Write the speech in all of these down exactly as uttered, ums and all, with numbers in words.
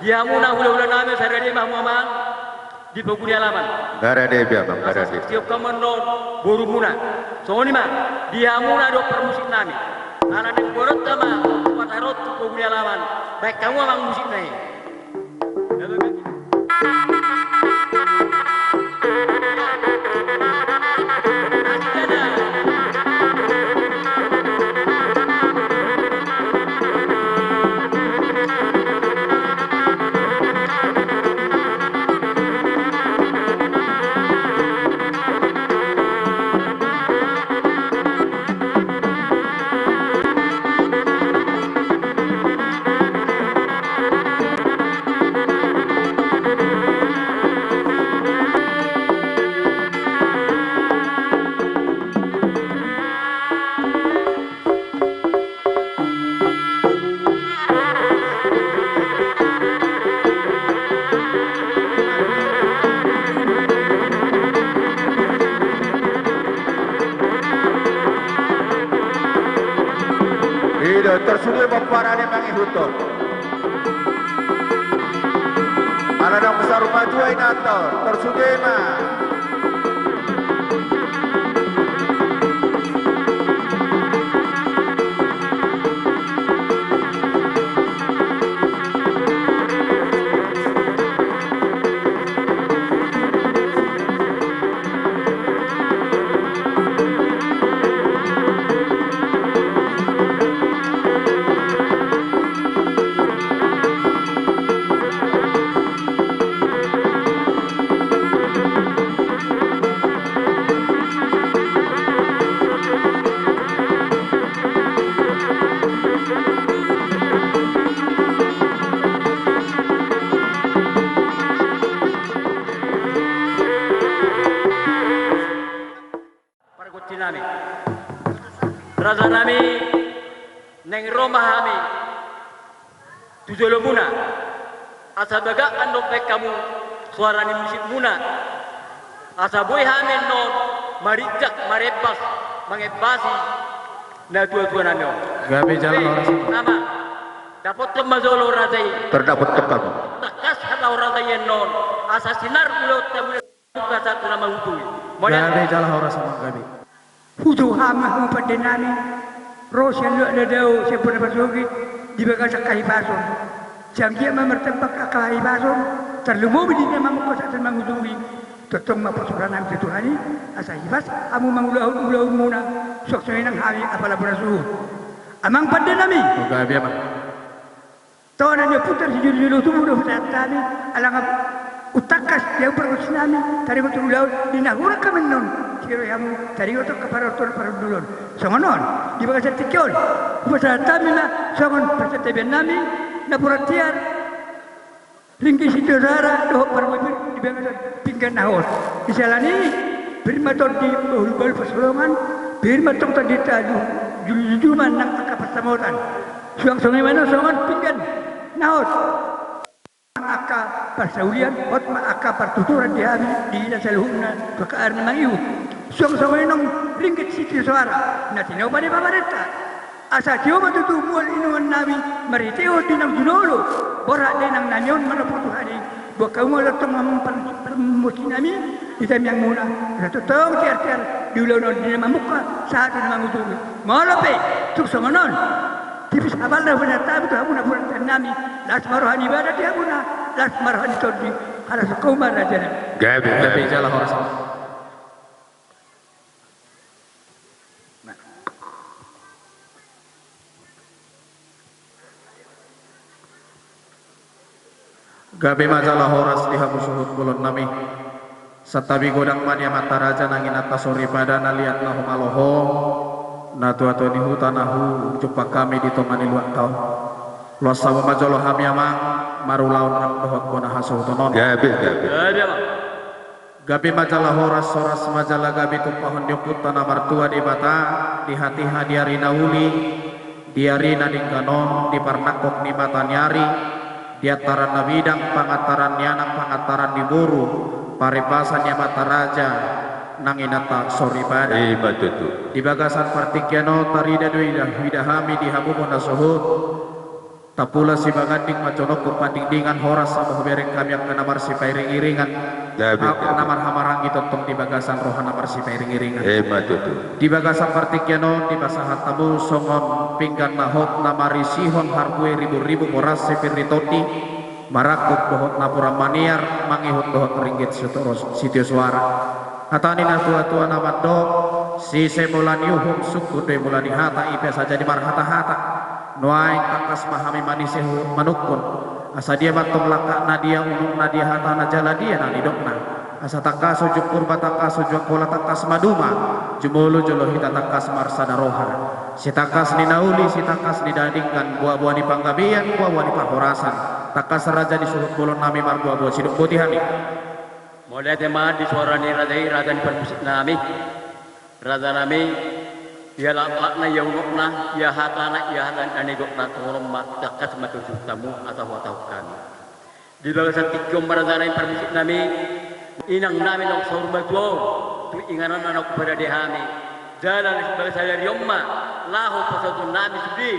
Di hamuna hulahula nami, sai rade ma hamu amang di pogu ni alaman. Nunga rade be amang, nunga rade. Sai siop hamu annon borumuna. Songon i ma di hamuna dohot parmusik nami. Ala naeng boanonta ma tu pataron tu pogu ni alaman. Baen hamu amang musikna i. I do, tor sude pomparanna mangihuthon. Ala naung saur matua inanta on, tor sude ma. Pargonsi nami, raja nami, naeng ro ma hami tu jolomuna, asa bagak annon baen hamu soara ni musikmuna, asa boi hami annon maringjak marembas mangembasi natuatua nami on. Gabe jala horas. Amang, dapothon ma jolo raja i. Tor dapothon hamu. Tangkas hata raja i annon, asa sinar ulaonta muna. Gabe jala horas amang, gabe. Hujou hami hamu pande nami, ro sian luat na dao sian bona pasogit di bagasan hahipason. Sai anggiat ma martambah angka hahipason, tarlumobi di na mamungka sahat tu na mangujungi. Tongtong ma parsaoran nami tu Tuhan i, asa hipas hamu mangulahon ulaonmuna, suang songon i nang hami apala bona suhut. Amang pande nami. Gabe amang. Tona ni ompunta sijolo-jolo on tubu do hupasahat hami, ala nga umtangkas di hamu pargonsi nami, taringot tu ulaon di na hurang hami annon, sai ro hamu taringot angka parorot parhundulon. Songon on, di bagasan tingki on, hupasahat hami ma songon parsantabian nami, napuran tiar, ringgit sitio soara, dohot parbue pir di bagasan pinggan na hot. Di siala ni i, pir ma tondi bahulbahul pansalongan, pir ma tong tondi tajujuman nang angka pansamotan. Suang songon i ma annon songon pinggan na hot ma angka parsaulian, hot ma angka partuturan di hami, diida saluhutna tu angka ari na mangihut. Suang songon i annon ringgit sitio soara na tinopa ni pamarenta, asa tio ma tutu mual inongan nami marhitehon di naung jinolo, borhat dainang nami on manopot Tuhan i. Boan hamu ma tongtong amang pargonsi nami di tangiangmuna, asa tongtong tiartiar di ulaon on di na mamungka sahat tu na mangujungi. Molo pe tung songon on, tipis hafalna hupasahat hami tu hamu napuran tiar nami, las ma roha ni ibadah di hamuna, las ma roha ni tondi. Horas ma raja nami. Gabe, gabe jala horas. Gabe ma jala horas di hamu suhut bolon nami. Santabi godang ma di amanta raja nang inanta soripada na liat na humaloho, natuatua ni huta na hujumpang hami di tonga ni luatta on. Loas hamu ma jolo hami amang marulaon nang dohot bona hasuhuton on. Gabe, gabe. Gabe amang. Gabe ma jala horas, horas ma jala gabe tumpahon ni Ompunta na martua Debata, di hatiha di ari na uli, di ari na denggan on, di parnangkok ni mata ni ari, di antaran na bidang, pangantaran ni anak, pangantaran ni boru, parembasan ni amanta raja nang inanta soripada. Ima tutu. Di bagasan partingkian on tarida do huida hami di hamu bona suhut. Tapula sibaganding manjonok pandingdingan, horas ma hubereng hami angka na marsipairing-iringan. Gabe, gabe. Angka na marhamaranggi tongtong di bagasan roha na marsipairing-iringan. Ima tutu. Di bagasan partingkian on dipasahat hamu songon pinggan na hot na marisihon harbue ribu-ribu, boras sipir ni tondi, marangkup dohot napuran maniar, mangihut dohot ringgit sitoros sitio suara. Hata ni na tua-tua na mandok, sise mula ni uhum, sungkun do i mula ni hata, i pe asa jadi marhata-hata. Nuaeng tangkas ma hami manise huhut manungkun. Asa dia mantong langkatna, dia unokna, dia hatana jala dia na nidokna. Asa tangkas uju Purba, tangkas uju Angkola, tangkas ma duma jumolo jolo hita tangkas marsada roha. Sitangkas ni na uli, sitangkas ni na denggan, boa-boa ni panggabean, boa-boa ni parhorasan. Tangkas raja ni suhut bolon nami, marboa-boa sidung boti hami. Mauliate ma di suara ni raja i, raja ni parmusik nami. Raja nami, ia laklakna, ia unokna, ia hatana, ia hata na nidokna, tongon ma tangkas ma tu suhut hamu, asa huhatahon hami. Di bagasan tingki on ma raja nami, parmusik nami, inang nami naung saur matua on, tu ingananna naung huparade hami. Jala di bagasan sadari on ma laho pasauton nami sude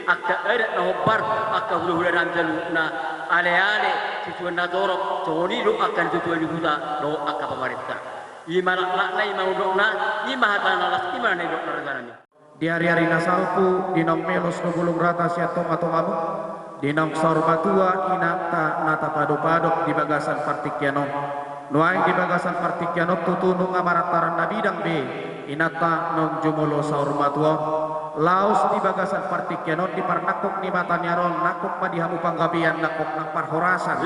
angka adat na hombar, angka hula-hula nami saluhutna, ale-ale, susuan na torop, songon i do angka natuatua ni huta dohot angka pamarenta. I ma laklakna, i ma unokna, i ma hatana las, i ma na nidokna, raja nami. Di ari-ari na salpu, di naung melos do bulung rata sian tonga-tongamu, di naung saur matua inanta na tapadop-adop di bagasan partingkian on. Nuaeng di bagasan partingkian on tutu nunga marantaran na bidang be inanta naung jumolo saur matua on. Laos di bagasan partingkian on, di parnangkok ni mata ni ari on, nangkok ma di hamu panggabean, nangkok nang parhorasan.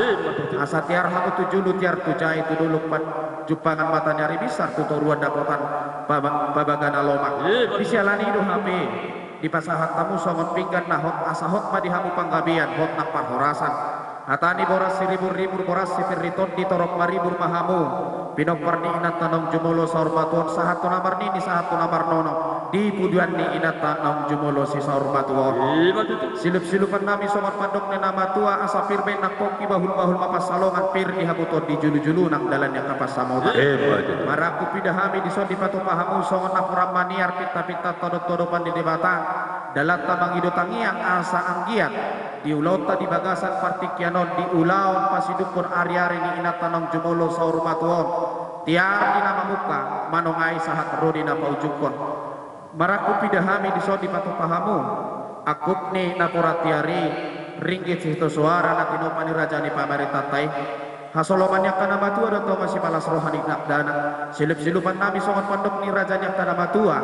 Asa tiar hamu tu julu, tiar tu jae, tu dolok, pan jumpangan mata ni ari, binsar tu toruan dapotan paba-, pabagana lomak. Disiala ni i do hape dipasahat hamu songon pinggan na hot, asa hot ma di hamu panggabean, hot nang parhorasan. Hata ni boras siribur-ribur, boras sipir ni tondi, torop maribur ma hamu. Pinompar ni inanta naung jumolo saur matua on, sahat tu na marnini, sahat tu na marnono, di pudian ni inanta naung jumolo sisaur matua on. Silup-silupan nami songon pandok ni na matua, asa pir ma i nang pongki, bahul-bahul ma pansalongan, pir di habuton di julu-julu nang dalan ni angka pansamotan. Marangkup ida hami dison dipatupa hamu songon napuran maniar, pinta-pinta todop-todopan ni Debata, dalanta mangido tangiang asa anggiat di ulaonta di bagasan partingkian on, di ulaon pasidungkon ari-ari ni inanta naung jumolo saur matua on, tiar di na mamungka, manongai sahat ro di na paujungkon. Marangkup ida hami dison dipatupa hamu angkup ni napuran tiar i, ringgit sitio suara na tinopa ni raja ni pamarentanta i. Hasoloman ni angka na matua do tongon sipalas roha ni dakdanak. Silup-silupan nami songon pandok ni raja ni angka na matua.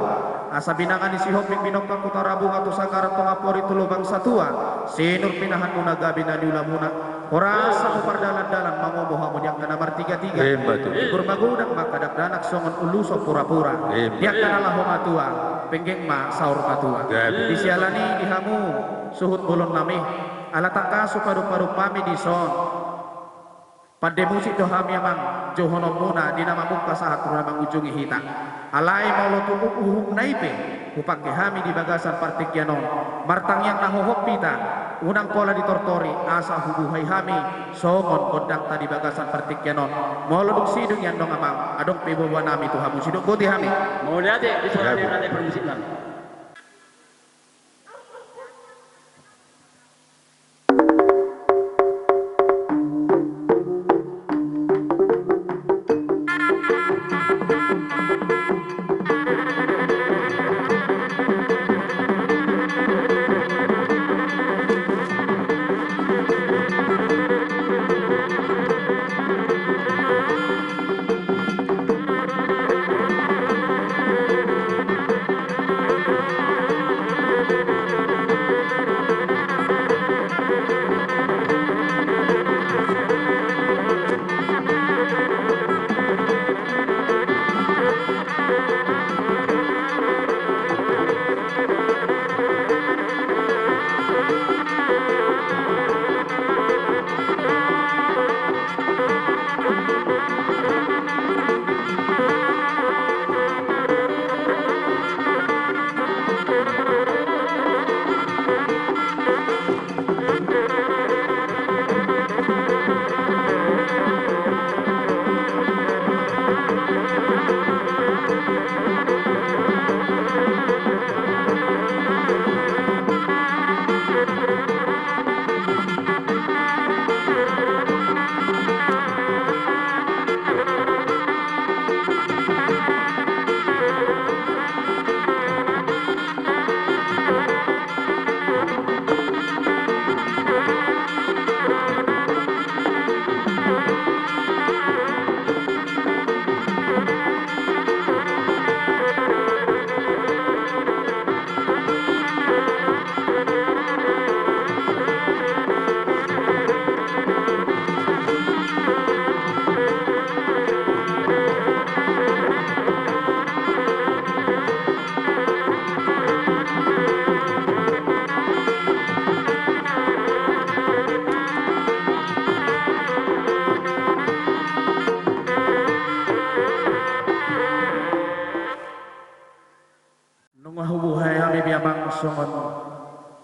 Asa binanga ni Sihombing binongkak, tu Tarabunga, tu Sagaran, tu Ngampori, tu Lobang Satua, sinur pinahanmuna, gabe na niulamuna. Horas hamu pardalan-dalan, mangomo hamu di angka na martiga-tiga. Ima tutu. Ingkon magodang ma angka dakdanak songon ulos pura-pura. Ima. Di angka na laho matua, penggeng ma saur matua. Gabe. Disiala ni i di hamu suhut bolon nami, ala tangkas hupadop-padop hami dison. Pande musik do hami amang, johononmuna di na mamungka sahat tu na mangujungi hita. Alai molo tung uhumna i pe hupangke hami di bagasan partingkian on, martangiang na hohom hita, unang pola ditortori, asa hubuhai hami songon gondangta di bagasan partingkian on. Molo dung sidung i annon amang, adong pe boaboa nami tu hamu, sidung boti hami. Mauliate, di suara ni raja i, parmusik nami.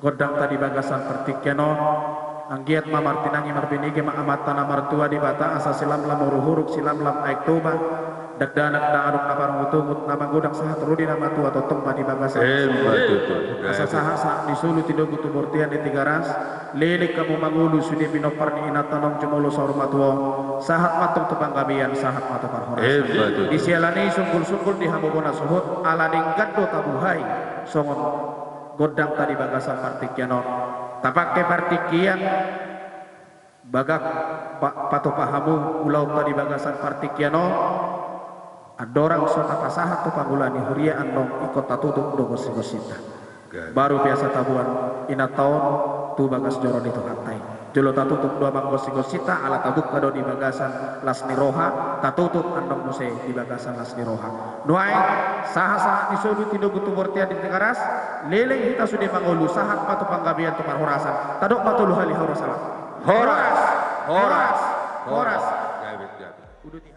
Gondangta di bagasan partingkian on. Anggiat ma martinangi marbinege ma Amanta na martua Debata, asa silamlam huruk-huruk, silamlam aek Toba, dakdanak ndang adong na parungut-ungut, na manggoda sahat ro di na matua, tongtong ma di bagasan. Emma tutu. Asa sahat-sahat ni solu tinogu tu bontean di Tigaras, leleng hamu mangolu sude pinompar ni inanta naung jumolo saur matua on, sahat ma antong tu panggabean, sahat ma tu parhorasan. Emma tutu. Di siala ni i sunggul-sunggul di hamu bona suhut, ala denggan do tabuhai songon gondangta di bagasan partingkian on. Tapangke partingkian, bagak pa-, patupa hamu ulaonta di bagasan partingkian on. Andorang so tapasahat tu pangula ni huria annon, ingkon tatutup do gonsi-gonsinta. Gabe. Baru pe asa taboan inanta on tu bagas joro ni Tuhanta i. Jolo tatutup do amang gonsi-gonsinta, ala tabuka do di bagasan las ni roha, tatutup annon muse di bagasan las ni roha. Nuaeng, sahat-sahat ni solu tinogu tu bontean di Tigaras, leleng hita sude mangolu, sahat ma tu panggabean tu parhorasan. Tadok ma tolu hali horas, ala. Horas! Horas! Horas! Gabe, gabe. Udut i.